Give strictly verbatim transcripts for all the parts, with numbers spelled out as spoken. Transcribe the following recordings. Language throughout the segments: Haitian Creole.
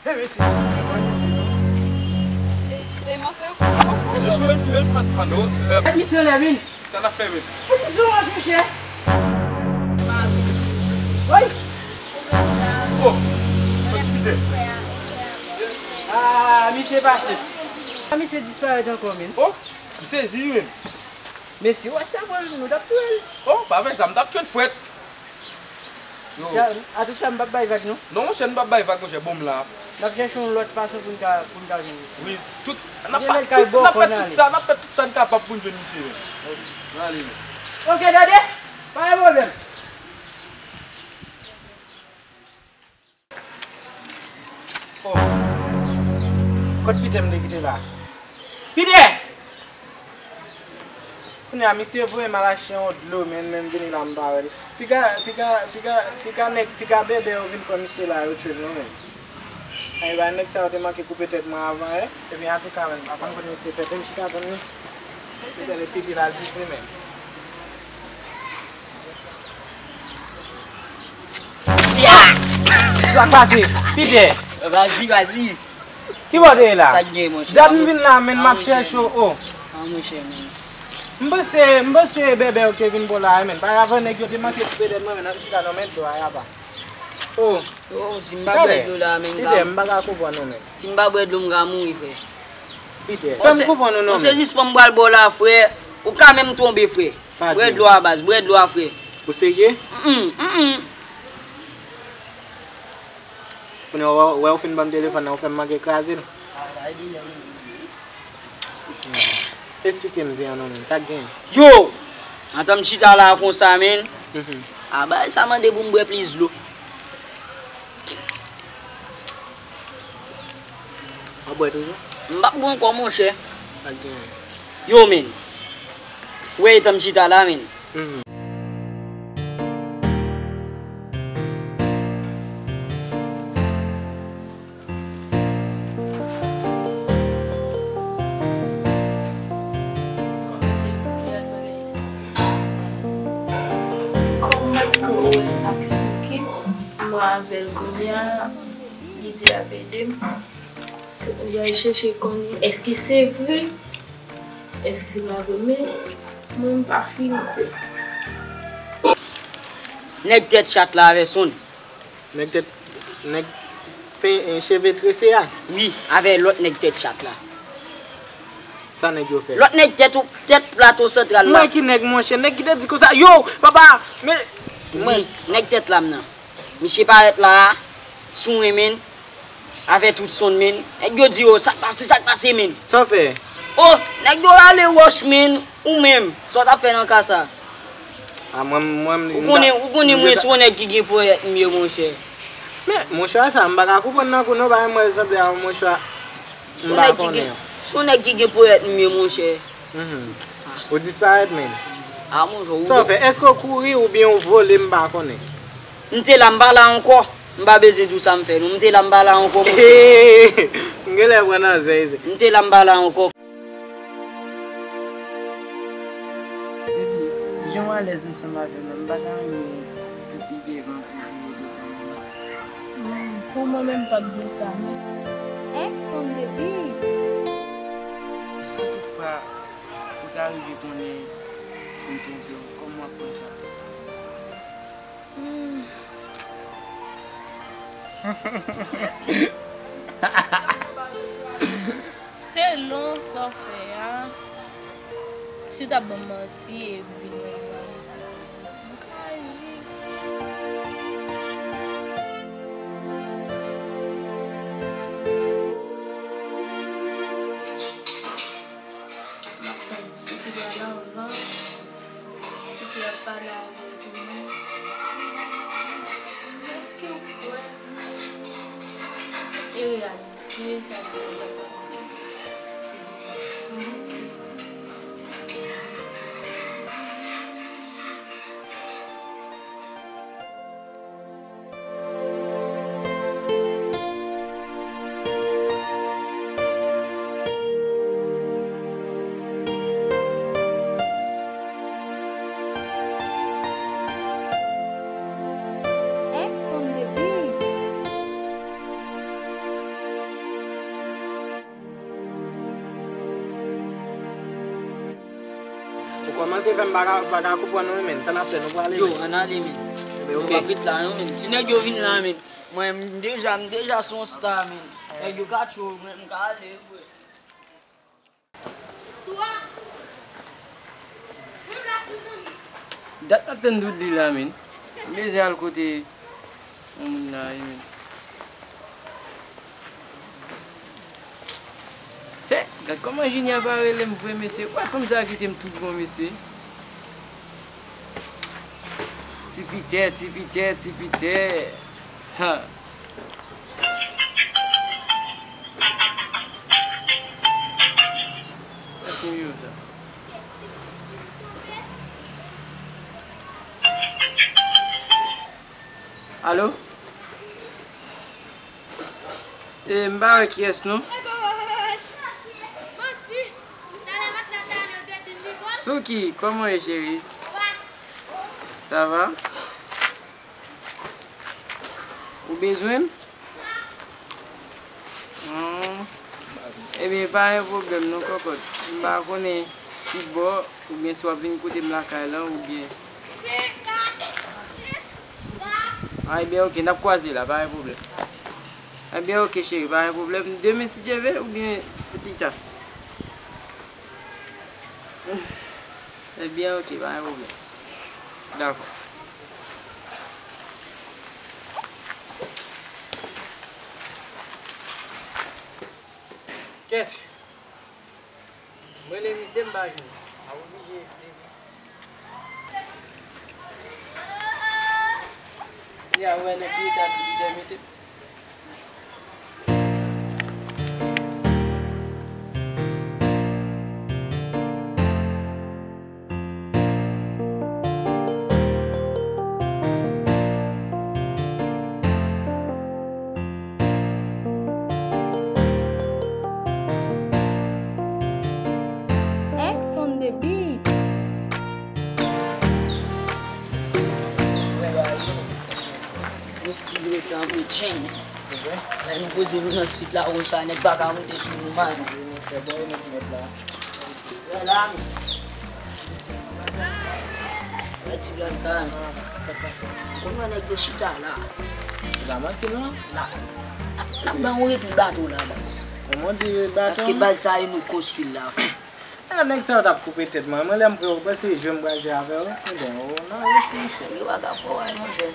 Mesye, ti. Mesye, mwen fè kòman? Mesye, mesye, mesye, pa, pa, non. Gad misye anlè, vin. Sa n ap fè menm? Fouti sou wòch, monchè. Woy! Oh! Fouti pite. Ah, misye pase. Ah, misye disparèt ankò, men. Oh! M sezi wi menm. Mesye, w wè sa pral vin, nou t ap touye l. Oh, pa fè sa, m t ap tchwet frèt. Yo. Sa, a tout sa, m p ap bay vag, non. Non, monchè, n p ap bay vag, monchè, bon, m la. N ap chèche yon lòt fason pou n ka, pou n ka jwenn misye. Wi, tout, n ap pase tout, n ap fè tout sa, n ap fè tout sa n kapab pou n jwenn misye menm. N ale menm. Ok, tande, pa gen pwoblèm. Oh. Kot Pitè m te kite la? Pitè! Kounye a, misye voye m al achte yon dlo, men, men m vini la, m pa wè l. Piga, piga, piga, piga nèg, piga bèbè yo vin pran misye la, yo tchwe l non, men. Ay, ba nèg sa yo te manke koupe tèt mwen avan yè. Ebyen, antouka, men, m pa konn kot misye fèt, m chita tann li. Misye fè le pipi la, l piti, men. Ya! Sa k pase? Pitè! Vazi, vazi. Ki bò w te ye la? Sa k gen, monchè? Dat m vin la, men, m ap chèche w, o. Ah, monchè, men. M panse, m panse bèbè yo te vin bò la, men. Pa avè nèg yo te manke koupe tèt mwen, men, nan chita nan men dlo a, apa. O. Yo, si m pa bwè dlo la, men, Pitè, m pa ka konprann ou, men. Si m pa bwè dlo, m ka mouri, frè. Pitè, fè m konprann ou, non, men. Se jis fò m pral bò la, frè. Ou ka menm tonbe, frè. Bwè dlo a baz, bwè dlo a frè. Ou serye? Mm, mm, mm. Kounye a, wè, wè ou fin ban m telefòn nan, ou fè m manke kraze l. Esplike m, Zeyan, non, men, sa k gen? Yo! Antan m chita la konsa, men. Mhm. A, bagay sa mande pou m bwè plis dlo. W ap bwè toujou? M p ap bwè ankò, monchè. Sa k gen? Yo, men. Ou wè etan m chita la, men. Mhm. Kòm m pa t ko wè ak Souki, mwen avè l kounye a, Lydie ap ede m. Yo al chèche konnen èske se vre, èske se pa vre, men mwen m pa fin kwè. Nèg tèt chat la avè Son. Nèg tèt, nèg pen, eh, cheve trese a? Wi, avè lòt nèg tèt chat la. Sa nèg yo fè? Lòt nèg tèt, tèt Plato Santral la. Mwen ki nèg, monchè, nèg ki te di konsa, yo, papa, men. Wi, nèg tèt lam nan. Misye parèt la a, sou mwen, men. Avè tout Son, men. Nèg yo di, o, sa k pase, sa k pase, men. Sa w fè? O, nèg yo rale wòch, men. Ou menm, sa w t ap fè nan ka sa? A, mwen, mwen, ou konnen, ou konnen mwen se yon nèg ki gen ponyèt m ye, monchè. Men, monchè, sa, m pa ka konprann nan kou non, bagay mwen sanble a yon monchè. M pa konnen. Se yon nèg ki gen ponyèt m ye, monchè. Mhm. Ou disparèt, men. A, monchè, ou... Sa w fè? Èske w kouri oubyen w vole, m pa konnen. M te la, m pa la ankò. M pa bezwen di w sa m fè, non. M te la, m pa la ankò, monchè. M genlè pran nan zen isi. M te la, m pa la ankò. Baby, jan w alèz ansanm avè m nan, m pa ta renmen pou w pi devan pou w vire do pou mwen. Hmm, pou mwen menm, m p ap di w sa, non. X on the beat. Si toutfwa ou ta rive konnen m twonpe w, kòman w ap pran sa? Hmm. Selon sa w fè a, si w ta ban m manti epi vin wè m, m ka aji. M ap tann Souki pale anvan, Souki ap pale avèk mwen. Èske w kwè e reyalite sa ti nèg la t ap di? Ok. X on the beat. Se fè m pa ka, pa ka konprann nou, men. Sa n ap fè, nou prale, yo, men. Ann ale, men. Ebyen, nou oke. P ap ret la, non, men. Si nèg yo vin la, men. Mwen, m deja, m deja se yon sta, men. Nèg yo ka tchwe w, men, m ka ale, vre. Dat m ap tann Doudou la, men. M bezwen al kote yon moun la, wi, men. Se, gad kòman Junior pa rele m vre, mesye. Ou wè fanm sa a kite m tout bon, mesye. Ti Pitè, Ti Pitè, Ti Pitè. Ha. Sa se nimewo sa. Alo? E, m pa wè kiyès non. Souki, kòman w ye, cheri? Ça va? Ou bezwen m? Hmm. Ebyen, pa gen pwoblèm non, kòkòt. M pa konnen si w bò, oubyen si w ap vin kote m lakay lan, oubyen. Ah, ebyen, oke, n ap kwaze la, pa gen pwoblèm. Ebyen, oke, cheri, pa gen pwoblèm. Demen, si Dye vle, oubyen pita. Ebyen, oke, pa gen pwoblèm. Dakò. Kèt. M rele misye, m pa jwenn li. M ap oblije leve. Li a wè nan ki eta Ti Pitè mete m. X on the beat. Nou still rete an Bredjenn. Lè nou poze nou nan sit la konsa, nèg pa ka moute sou nou, man. Wè la, men. Wè ti plas sa, men. Ou konn wè nèg yo chita la. Se pa manti, non. La. N ap, n ap ba yon repli bato la, baz. Yon manti bato. Paske baz sa e nou konstwi l la, frè. Ah, nèg sa yo t ap koupe tèt mwen. Mwen, lè m prè, ou panse jwe m pral jwe avè w? Ebyen, ou nan risk, monchè. Yo pa ka fè w anyen, monchè.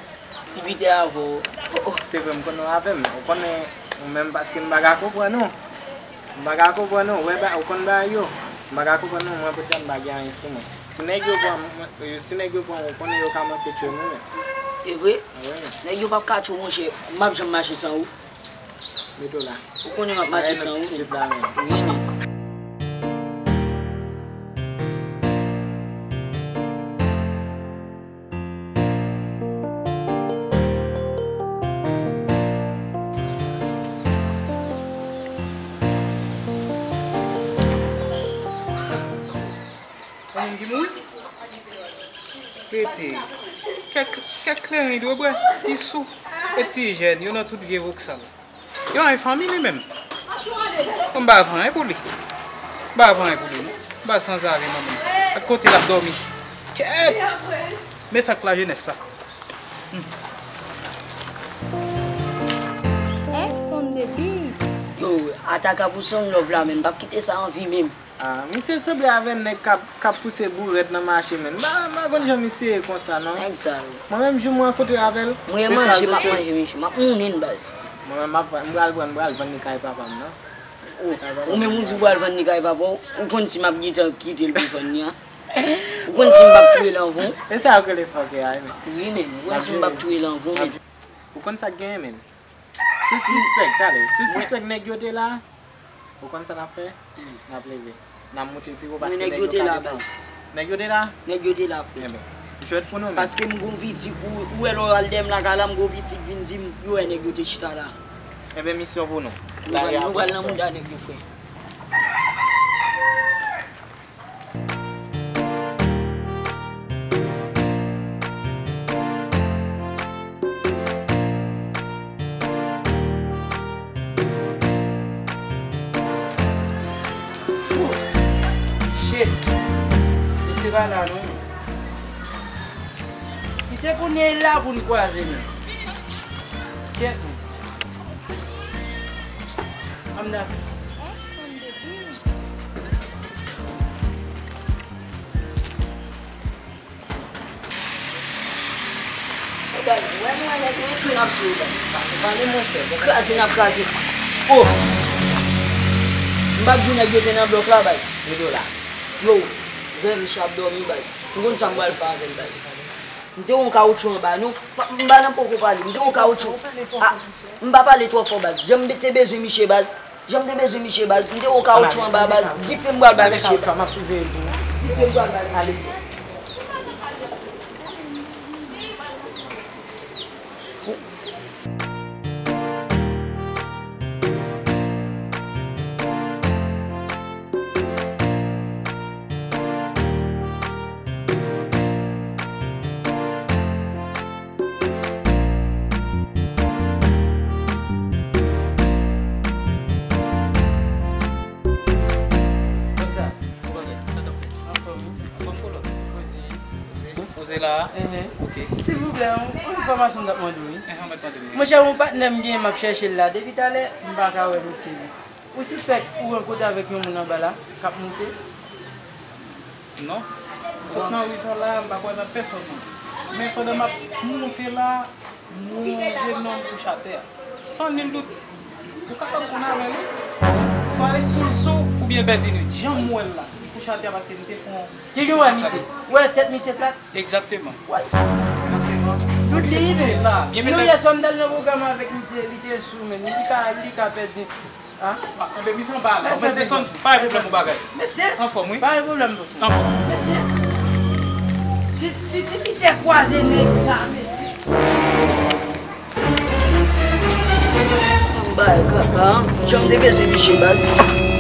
Ti Pitè avè w. Oh, oh. Se vre, m konnen w avè m. Ou konnen, ou menm paske m pa ka konprann ou. M pa ka konprann ou. Ou wè ba, ou konn bagay yo. M pa ka konprann ou, mwen poutèt m pa gen anyen sou mwen. Si nèg yo pran mwen, si nèg yo pran ou, ou konnen yo ka manke tchwe mwen menm. E vre? Ah, wi. Nèg yo p ap ka tchwe w, monchè. M p ap janm mache san ou. Mete w la. Ou konnen m ap mache san ou. Wi, men. Sa. Yon moun ki mouri? Rete. Kèk, kèk kleren li dwe bwè. Li sou. E ti jèn, yo nan tout vye Vauxhall. Yo an fanmi li menm. Bon, m pa vanyen pou li. M pa vanyen pou li, non. M pa sanzave, manman. Ak kote l ap dòmi. Kèt! Men sa k lajenès la. Hmm. X on the beat. Yo, Ataka pou Sound Love la, men m p ap kite sa an vi menm. Ah, misye sanble avè nèg k ap, k ap pouse bourèt nan mache, menn. M pa, m pa konn jan misye ye konsa, non. Nèg sa yo. Mwen menm, jou mwen rankontre avè l, se sa l te tchwe. Mwen manje, m ap manje, mesye. M ap mounen, baz. Mwen menm, m ap vann, m pral pran, m pral vann li kay papa m, non. Ou, ou menm ou di w pral vann li kay papa w, ou konn si m ap gentan kite l pou vann li an? Ou konn si m p ap touye l anvan w? E sa yo rele fòkè a, wi, men. Wi, men, ou konn si m p ap touye l anvan w, men. Ou konn sa k genyen, men. Sou sispèk, tande, sou sispèk nèg yo te la, ou konn sa n ap fè? Hmm. N ap leve. N ap moute pi wo paske nèg yo ka depanse. Nèg yo te la? Nèg yo te la, frè. Enben, jwèt pou nou menm. Paske m gon pitit, ou, ou wè lè w al dèyè m lakay la, m gon pitit vin di m, yo wè nèg yo te chita la. Enben, misyon pou nou. Nou pral, nou pral nan mouda nèg yo, frè. Shit. Mesye, Pa la non. Misye kounye la pou n kwaze men. Kèt. Amda. Ou wè nou wè nèg yo, e tchou n ap tchou yo, baz. Pale, monchè. Kraze n ap kraze. Oh! M p ap di w nèg yo te nan blòk la, baz. Yo la. Yo, Derviche ap dòmi, baz. M konn sa m pral fè avè l, baz. M te wè yon kawotchou anba, non. M pa nan poko pale. M te wè yon kawotchou. Ah, m pa pale twò fò, baz. Jan m te bezwen misye, baz. Jan m te bezwen misye, baz. M te wè yon kawotchou anba, baz. Dife m pral bay misye. Dife m pral bay misye. Konsa, bon bagay, sa t ap fèt? Anfòm, wi. Anfòm, kolò? Poze. Poze. Poze la a? Enhen. Ok. Silvouplè, yon, yon enfòmasyon m t ap mande w, wi. Enhen, mèt mande m, wi. Monchè, yon patnè m genyen, m ap chèche l la. Depi talè, m pa ka wè misye, wi. Ou sispèk ou rankontre avèk yon moun anba la, k ap moute? Non. M sot nan ri sa la, m pa kwè nan pèsonn, non. Men pandan m ap moute la, m wè yon jenòm kouche atè a. San nil dout, ou kapab konn avè l, wi. Swa li sou l sou, oubyen l pèdi nwit. Jan m wè l la, li kouche atè a paske m te fè yon... Kijan w wè misye? Ou wè tèt misye plat? Egzakteman. Egzakteman. Tout li rive. Nou yè swa m t al nan pwogram avèk misye, li te sou men, li ka, li ka pèdi. Ah. Ah, enben, misye anba la. Mèsi anpil, bòs. Pa gen pwoblèm, bon bagay. Mesye. Anfòm, wi. Pa gen pwoblèm, bòs. Anfòm. Mesye. Si, si ti pitè kwaze nèg sa, mesye. Bay kaka, jan m te bezwen misye, baz.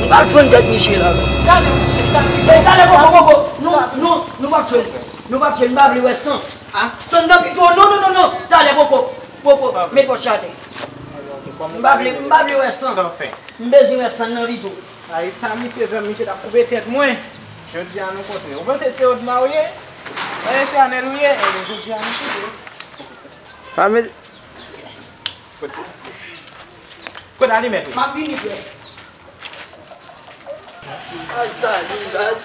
M pral fann tèt misye la. Gade misye, sa ki... Ey, talè, poko, poko. Nou, nou, nou p ap tchwe l. Nou p ap tchwe l, m pa vle wè san. Ah. San nan pito, non, non, non, non. Talè, poko, poko. Met pòch la atè. M pa vle, m pa vle wè san. Sa w fè? M bezwen wè san nan pito. Ay, sa misye fè, misye t ap koupe tèt mwen. Jodi a nou kontre. Ou panse se Odma ou ye? Ou panse se Anèl ou ye? Ebyen, jodi a nou kontre. Pa met... Kote? Kote alimèt ou? M ap vini, frè. Ay, Salin, baz.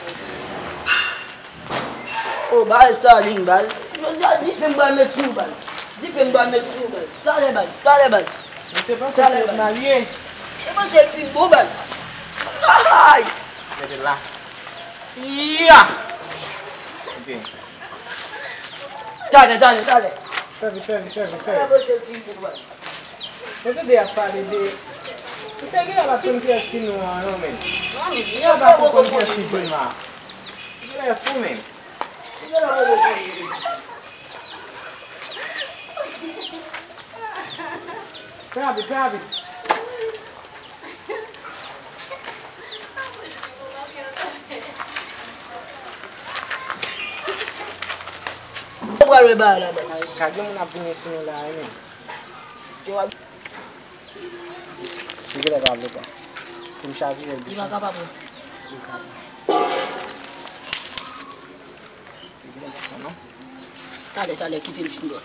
Oh, baz, Salin, baz. Jodi a, dife m pral met sou ou, baz. Dife m pral met sou ou, baz. Talè, baz, talè, baz. Misye panse se Odma l ye. Misye panse l fin bon, baz. Ay! Mete l la. Ya! Ok. Talè, talè, talè. Fè vit, fè vit, fè vit, fè vit. Misye panse l fin bon, baz. Mwen tande y ap pale de... Misye genlè pa t konn kiyès ki nou an non, men. Non, men, misye pa t konn kiyès ki nou an. Misye fou, men. Fè rapid, fè rapid. Ou pral wè bagay la, baz. Gade moun ap vini sou nou la, wi, men. Yo ap... Li genlè pa vle pran. Pou m chavire l. Li pa kapab pran. Li kapab. Li genlè pa pran, non. Talè, talè, kite l fin bon.